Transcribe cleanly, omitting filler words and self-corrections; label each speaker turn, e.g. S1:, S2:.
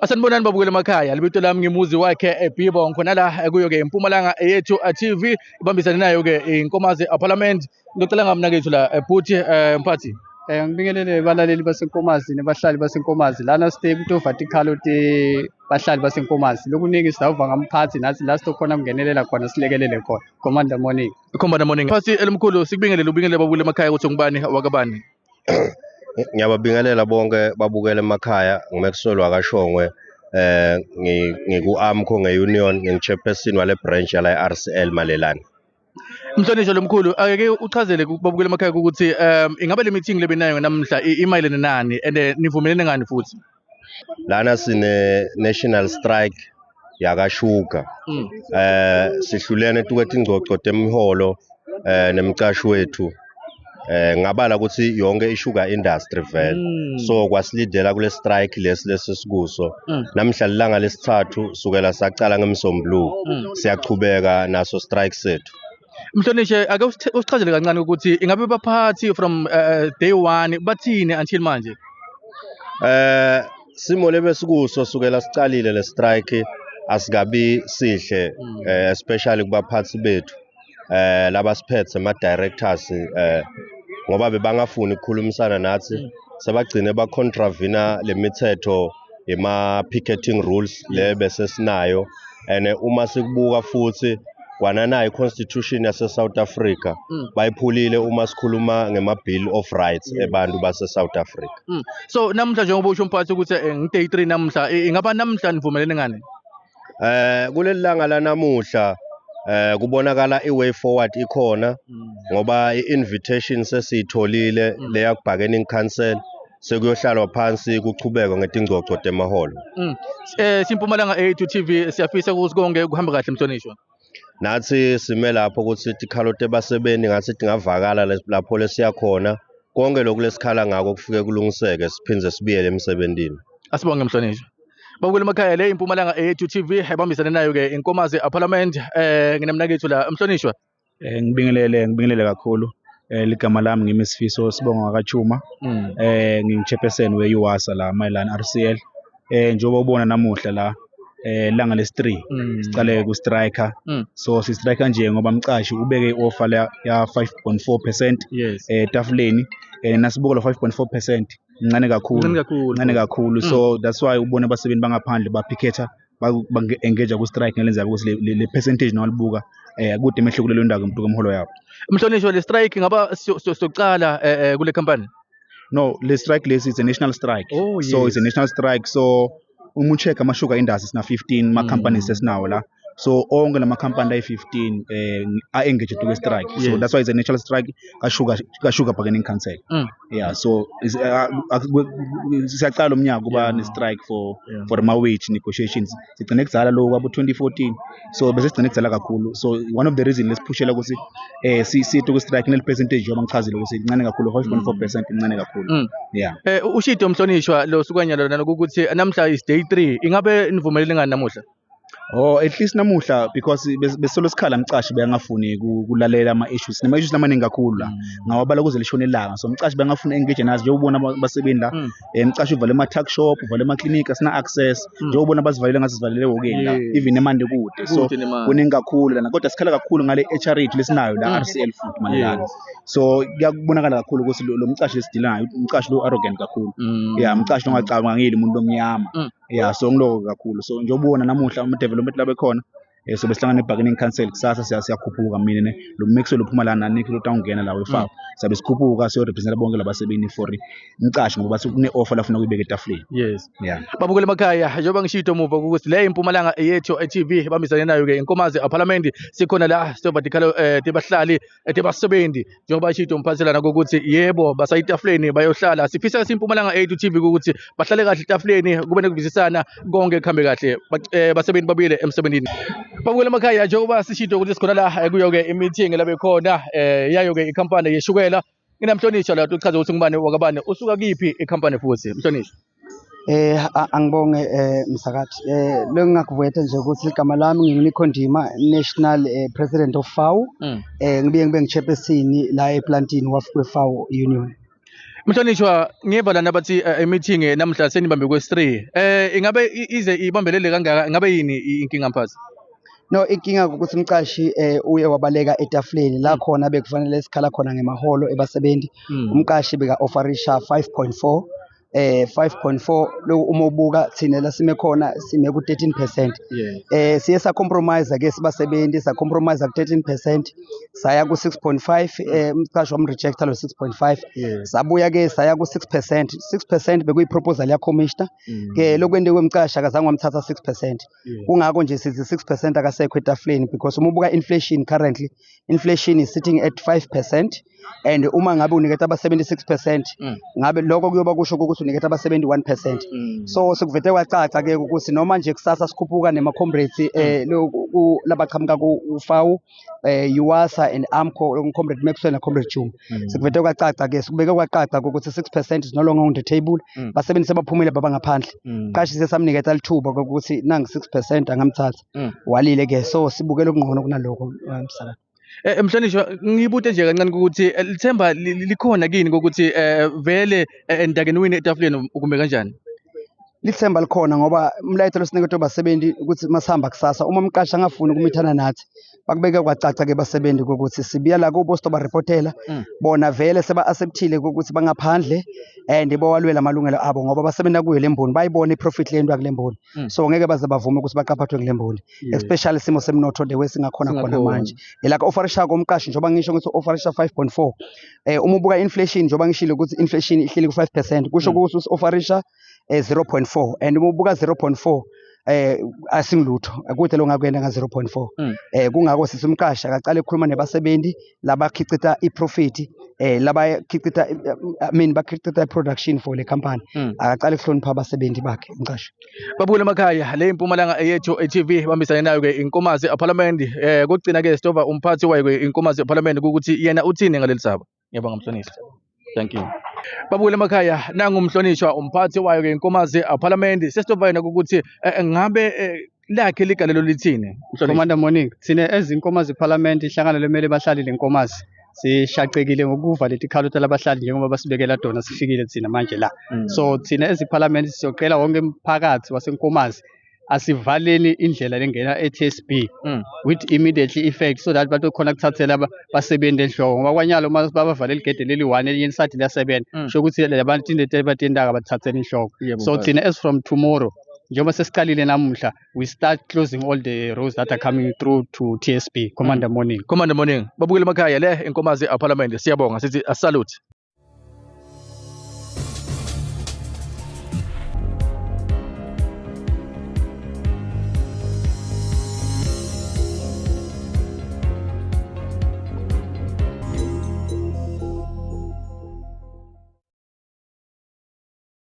S1: Asanibonani babukeli emakhaya, libito lami ngimuzi wakhe eBhibo, ngikhona la kuyo-ke iMpumalanga Eyethu TV, ibambisane nayo-ke iNkomazi Parliament. Ngicela ngamnakethu la bhuti, mphathi.
S2: Ngibingelele balaleli baseNkomazi nabahlali baseNkomazi. Lana site kutova tikhalo te bahlali baseNkomazi. Lokuningi sizawuva ngamphathi nathi la sitokhona kungenelela khona, silekelele khona. Commander Morning.
S1: Commander Morning. Mphathi elimkhulu, sikubingelele, ubingelele babukeli emakhaya ukuthi ungubani wakabani.
S3: Ngiyababingelela bonke babukele emakhaya. NguMaxwell wakaShongwe, ngiku-AMCO nge-union, ngingu-chairperson wale branch yala e-RCL Malelane.
S1: Mhlonishwa lomkhulu, ake uchazele kubabukeli emakhaya ukuthi ingabe le meeting lebenayo namhla imayelene nani and nivumelene ngani futhi?
S3: Lana sine national strike yakashuga. Sihlulene tuke tingcoco temiholo nemcashi wethu. Ngabala ukuthi yonke i-sugar industry vele. So kwasilidela kule strike lesi lesisikuso. Namhla lilanga lesithathu sukela sacala ngeMsombuluko. Siyachubeka naso strike sethu.
S1: Mhlonishwa, ake usichazele kancane ukuthi ingabe baphathi from day one bathini until manje?
S3: Simo lebesikuso sukela sicalile le strike asikabi sihle, especially kubaphathi bethu labasiphethe, ama directors, ngoba bebangafuni ukukhulumisana nathi. Sebagcine ba contravene lemithetho ema picketing rules le bese sinayo, and uma sikubuka futhi kwananayo i-constitution yase South Africa bayiphulile uma sikhuluma ngema Bill of Rights ebantu base South Africa.
S1: So namhla, njengoba usho mphathi ukuthi ngi day 3 namhla, ingaba namhla nivumelene ngani?
S3: Kuleli langa lanamuhla kubonakala i-way forward ikhona, ngoba i-invitation sesiyitholile leya ku-bargaining council, sekuyohlalwa phansi kuchubekwe ngetingcoco temaholo.
S1: SiMpumalanga Eyethu TV siyafisa ukuthi konke kuhambe kahle, mhlonishwa.
S3: Nathi sime lapho ukuthi tikhalo tebasebenti ngathi tingavakala lapho lesiya khona, konke lokhu lesikhala ngako kufike kulungiseke, siphindze sibuyele emsebentini.
S1: Asibonge, mhlonishwa. Babukeli emakhaya, le iMpumalanga Eyethu TV ebambisane nayo ke iNkomazi Parliament. Nginemnakethu la, mhlonishwa.
S4: Ngibingelele, ngibingelele kakhulu. Ligama lami ngimi Sifiso Sibonga kaChuma. Ngingu-chairperson we-UASA la mayelana RCL. Njengoba ubona namuhla la langa lesi-3 sicale ku strike. So si strike nje ngoba umqashi ubeke i-offer la ya 5.4% etafuleni. Nasibuka lo 5.4% incane kakhulu.
S1: Incane kakhulu.
S4: Incane kakhulu. So that's why ubona abasebenzi bangaphandle baphiketha, bange-engage ku strike ngalendlela ukuthi le percentage nawalibuka kude emehluko leyo ndawo ngempulo komholo yabo.
S1: Mhlonishwa, le strike ngaba sokucala kule company?
S4: No, le strike lesi, it's a national strike. So it's a national strike. So uma ucheck ama sugar industry, sina 15 ma companies esinawo la. So onke lama company ayi 15 a engaged to strike. So that's why it's a national strike ka sugar bargaining council. Yeah, so siyaqala umnyaka kuba ne strike for for ama wage negotiations. Sigcine kuzala lo kwabo 2014. So bese sigcine kuzala kakhulu. So one of the reason lesiphushela ukuthi sithi ku strike nel percentage, njengoba ngichazile ukuthi incane kakhulu, 5.4% incane kakhulu. Yeah.
S1: Ushito mhlonishwa lo sukanyalo lana ukuthi namhla is day 3, ingabe nivumelene ngani namuhla?
S4: Oh, at least namuhla, because besolo sikhala mcashi bengafuni kulalela ama issues. Nama issues lamaningi kakhulu la. Ngawabala kuze lishone ilanga. So mcashi bengafuni engage nazi, njengoba ubona abasebenzi la. Mcashi uvale ama tuck shop, uvale ama clinic, asina access. Njengoba ubona bazivalele ngathi sivalele hokeni la. Even eMande kude. So
S1: Kude nemali.
S4: Kuningi kakhulu lana, kodwa sikhala kakhulu ngale HR rate lesinayo la RCL futhi malelana. So kuyabonakala kakhulu ukuthi lo mcashi lesidila nayo, umcashi lo arrogant kakhulu. Yeah, umcashi ongacabangeli umuntu omnyama. Yeah, so ngiloko kakhulu. So njengoba ubona namuhla ama development labe khona, so besihlangana ne-bargaining council kusasa, siyakhuphuka mina ne lo Maxwell uphuma la nanikho lo tawungena la wefawa, sabe sikhuphuka siyo-representa bonke labasebenzi for umqashi, ngoba bathi kune-offer lafuna ukuyibeka etafuleni. Yeah.
S1: Babukeli emakhaya, njengoba ngishito muva ukuthi le iMpumalanga Eyethu TV ibambisane nayo ke iNkomazi Parliament, sikhona la siyova tikhalo tebahlali, tebasebenzi, njengoba ishito umphathelana ukuthi yebo basayitafuleni bayohlala. Sifisa siMpumalanga Eyethu TV ukuthi bahlale kahle etafuleni, kube nekuvisisana, konke kuhambe kahle, basebenzi babuyele emsebenzini. Babukeli emakhaya, njengoba sishito ukuthi sikhona la kuyo ke i-meeting labe khona yayo ke ikhampani yeshukela, nginamhlonishwa la uchaza ukuthi ngubani wakabani, usuka kiphi ikhampani futhi, mhlonishwa.
S5: Angibonge msakathi. Lengingakuveta nje ukuthi igama lami nginguNikho Ndima, National President of FAWU. Ngibuye ngibe ngi-chairperson la eplantini we-FAWU Union.
S1: Mhlonishwa, ngeva lana bathi meeting namhla senibambe kwesi-3. Ingabe ize ibambelele kangaka, ingabe yini inkinga, mphathi?
S5: No, inkinga ukuthi umqashi uye wabaleka etafuleni la khona bekufanele sikhala khona ngemaholo ebasebenzi. Umqashi beka offerisha 5.4, 5.4 lo uma ubuka thina la sime khona, sime ku 13%. Siye sa compromise ke sibasebenzi, sa compromise ku 13%, saya ku 6.5. Umqashi wam rejecta lo 6.5. Sabuya ke saya ku 6%. 6% bekuyi proposal ya commissioner ke. Lokwente kwemqashi, akazange wamthatha 6%. Kungakho nje sithi 6% akasekho etafuleni, because uma ubuka inflation, currently inflation is sitting at 5%, and uma ngabe uniketa abasebenzi 6%, ngabe lokho kuyoba kusho ukuthi uniketa abasebenzi 1%. So sekuvete kwacaca ke ukuthi noma nje kusasa sikhuphuka nema comrades labaqhamuka ku FAWU, UASA and AMCO, Comrade Maxwell na Comrade Juma, sekuvete kwacaca ke, sikubeke kwacaca ukuthi 6% is no longer on the table. Basebenzi sebaphumile, baba ngaphandle. Qashi sesamniketa lithuba ukuthi nangu 6% angamthatha. Walile ke, so sibukele okungcono kunalokho, msakazi.
S1: Mhlonishwa, ngibute nje kancane ukuthi lithemba likhona kini ukuthi vele ndake wini etafuleni, kumbe kanjani?
S5: Lithemba likhona, ngoba umlayetho losiniketwe basebenzi ukuthi masihamba kusasa, uma umqashi angafuni ukumithana nathi, bakubeke kwacaca ke basebenzi ukuthi sibuya la kubo, sitobaripotela. Bona vele seba-acceptile ukuthi bangaphandle and bawalwela amalungelo abo, ngoba basebenza kuyo le mboni, bayibona i-profit leyentiwa kule mboni. So ngeke baze bavume ukuthi baqaphathwe kule mboni, especially isimo semnotho the way singakhona khona
S1: Singakhona.
S5: manje. Ela offerisha komqashi, njengoba ngisho ukuthi offerisha 5.4, uma ubuka inflation, njengoba ngishilo ukuthi inflation ihleli ku-5%, kusho ukuthi usi-offerisha 0.4, and uma ubuka 0.4, asingilutho, akude lo ngakwenda nga 0.4. Kungako sithi umqashi akaqale ukukhuluma nebasebenzi labakhicita i-profit, labakhicita, I mean, bakhicita i-production for le company. Akaqale ukuhlonipha abasebenzi bakhe umqashi.
S1: Babukele emakhaya, le impumalanga yethu TV, bambisane nayo ke Inkomazi Parliament. Kokugcina ke sitova umphathi wayo ke Inkomazi Parliament ukuthi yena uthini ngaleli saba. Ngiyabonga, mhlonishwa. Thank you. Babukele emakhaya, nangu umhlonishwa umphathi wayo ke Inkomazi Parliament. Sesitova yena ukuthi ngabe lakhe ligalelo lithini, mhlonishwa?
S2: Commander, morning. Thina ezinkomazi parliament, ihlangano lemele bahlali lenkomazi, sishaqekile ngokuva leti khalo labahlali njengoba basibekela dona sifikile thina manje la. So thina eziparliament siyocela wonke umphakathi wasenkomazi, asivaleni indlela lengena e-TSB with immediately effect, so that batokhona kuthathela basebenzi enhloko, ngoba kwanyalo uma babavalela igede leli one, elinye liside liyasebenza. Sho ukuthi labantu into abatentaka bathathela inhloko.
S1: Yebo,
S2: So
S1: mphathi.
S2: thina as from tomorrow, njengoba sesiqalile namuhla, we start closing all the roads that are coming through to TSB. Commander, morning.
S1: Commander, morning. Babukele emakhaya, le Inkomazi Parliament. Siyabonga, sithi salute.